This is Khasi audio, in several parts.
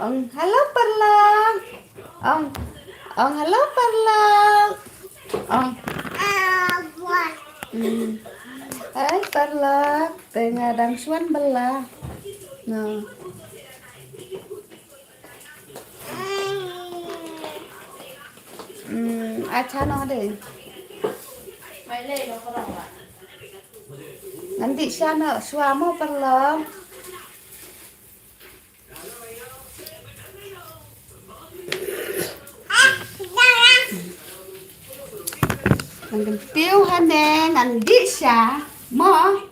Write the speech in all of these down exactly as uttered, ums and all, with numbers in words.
Ong hello Parlok. Ong, ong hello Parlok. Ong. Hmm. Hai Parlok, te nga dang shuan bela. No. Hmm, acha no de. Ngan dih sha no, shuwa mo Parlok. Ngan kyntiew hangne, ngan dih sha mo.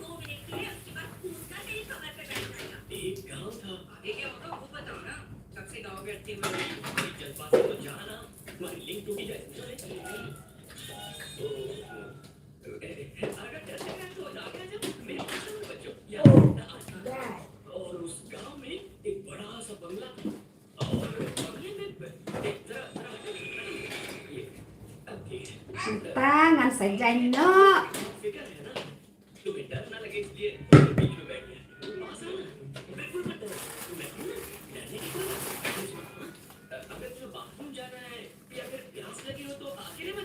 Ngan sa jaiñ noh.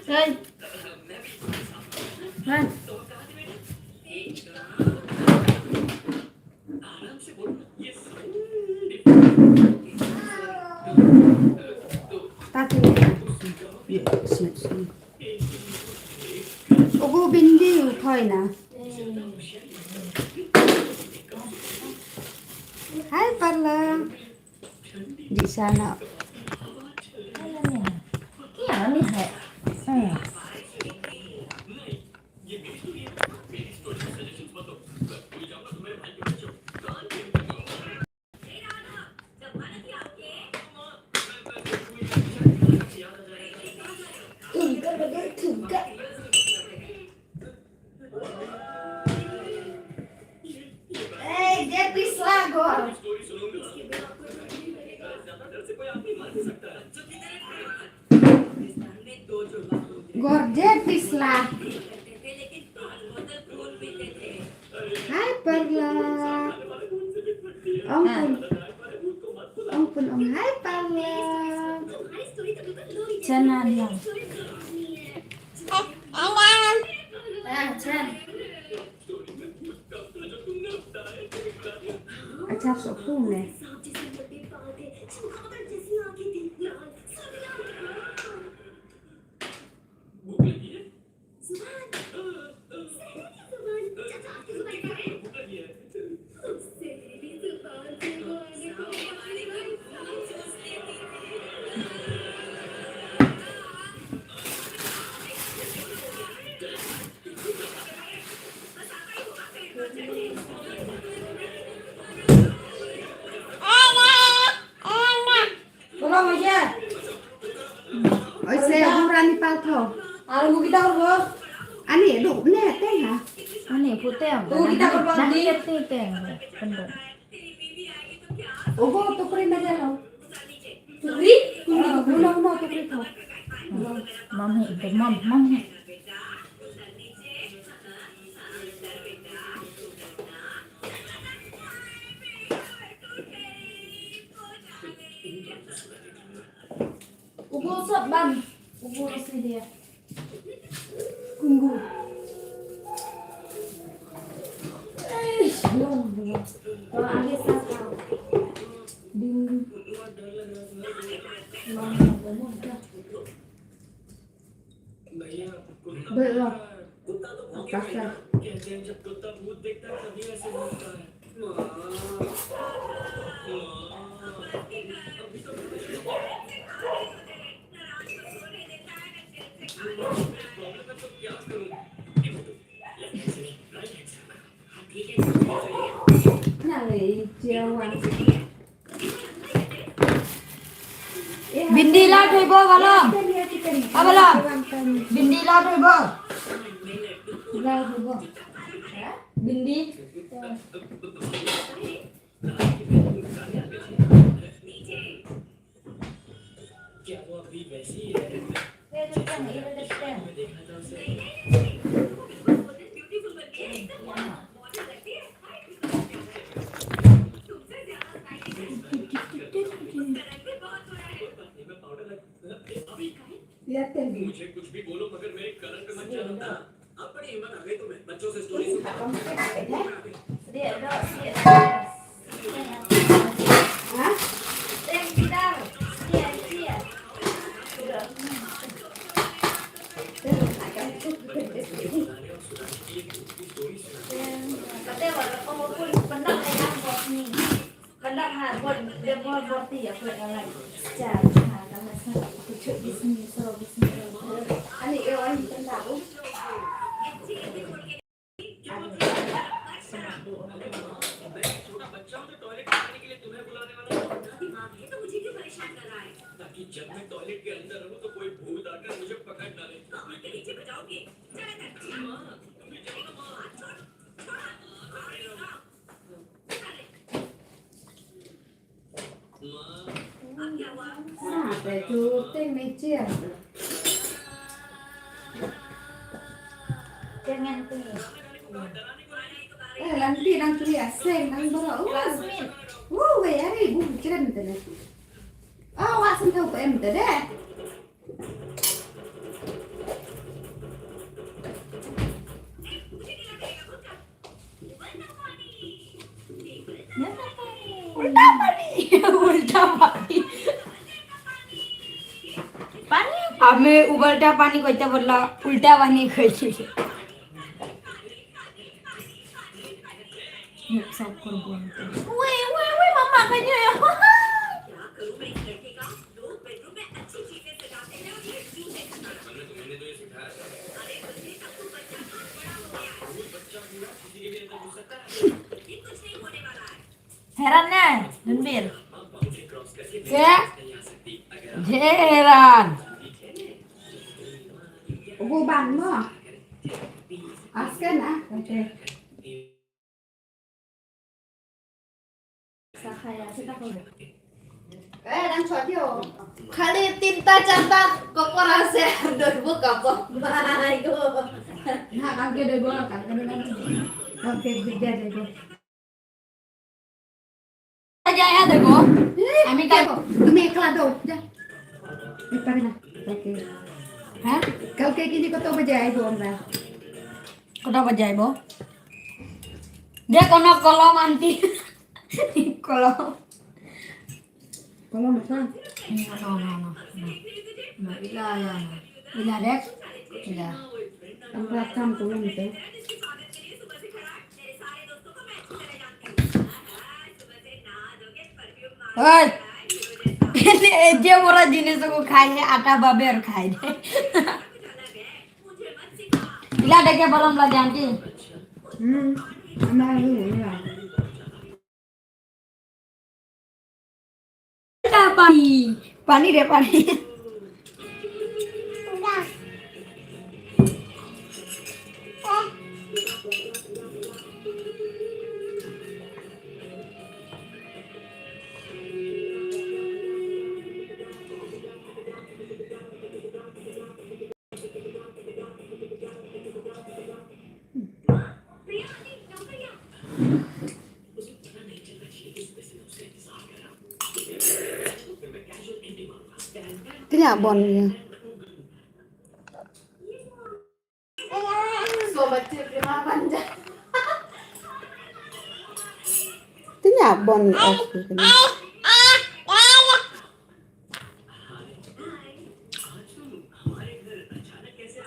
Hey. Hey. Tati. Ugu bindi u thoi na. Hai Parlok. Di sana. Iya, ini hai. Hmm. Hey, Jeffrey Slago. Gorjet Isla. Hai Parlok. Ong pun. Ong pun ong hai Parlok. Chana niang. Ah, chan. Achap sok pun ne. Oi se, ugu rani pal tho. Aro ugu kita ko. Ani, du, ne, teng ha. Ani, puteng. Ugu kita ko, dah, ani. Teng, teng. Pendek. Ugu tukri na jalo. Tukri? Uno, uno, tukri tho. Mami, mom, mami. Ugu sop ban. Ugu isi dia. Kunggu. Eish, long, long. Wah, ada sasa. Ding. Long, long, long, long. Belum. Pasal. Bindi la thoi bo balom. A balom. Bindi la thoi bo. La thoi bo. Bindi. मुझे कुछ भी बोलो, मगर मेरे कलर पे मत जाना। अब बड़ी हिम्मत आ गई तुम्हें, बच्चों से स्टोरी सुनना। Eh, Langti nang tuli aseng nang boro. Uh. Uh, wei ari bu jrem tene. Oh, wa sentau ko em tede. उल्टा पानी। उल्टा पानी। पानी। আমি উবালটা পানি কইতে বললা, উল্টা পানি কইছি। Mukhsah korban. Weh, weh, weh, mama kanya ya. Heran ya, Gembir. Ya? Heran. Ugu bang mo. Askan ah, okay. Sahaya, kita ko. Eh, dan chotio. Khali tinta chanta kokor ase doi bu kapo. Mai go. Na, kan ke doi bu, kan ke doi bu. Kan ke doi bu. Aja ya doi bu. Ami ka. Tumi kala do. Ja. Ipar na. Okay. Ha? Kal ke kini koto baje aibo amra. Koto baje aibo. Dia kono kolom anti. Kolom. Kolom apa? No, no, no, no. No, ila ya, no. Ila dek. Ila. Ang platang kolom ito. Oi. Ini aja murah jenis aku kaya ada baber kaya. Ila dek ya balon belajar nanti. Hmm. Sama ini ya. Paani, paani de paani. Kanya bon ya. Kanya bon aku kanya.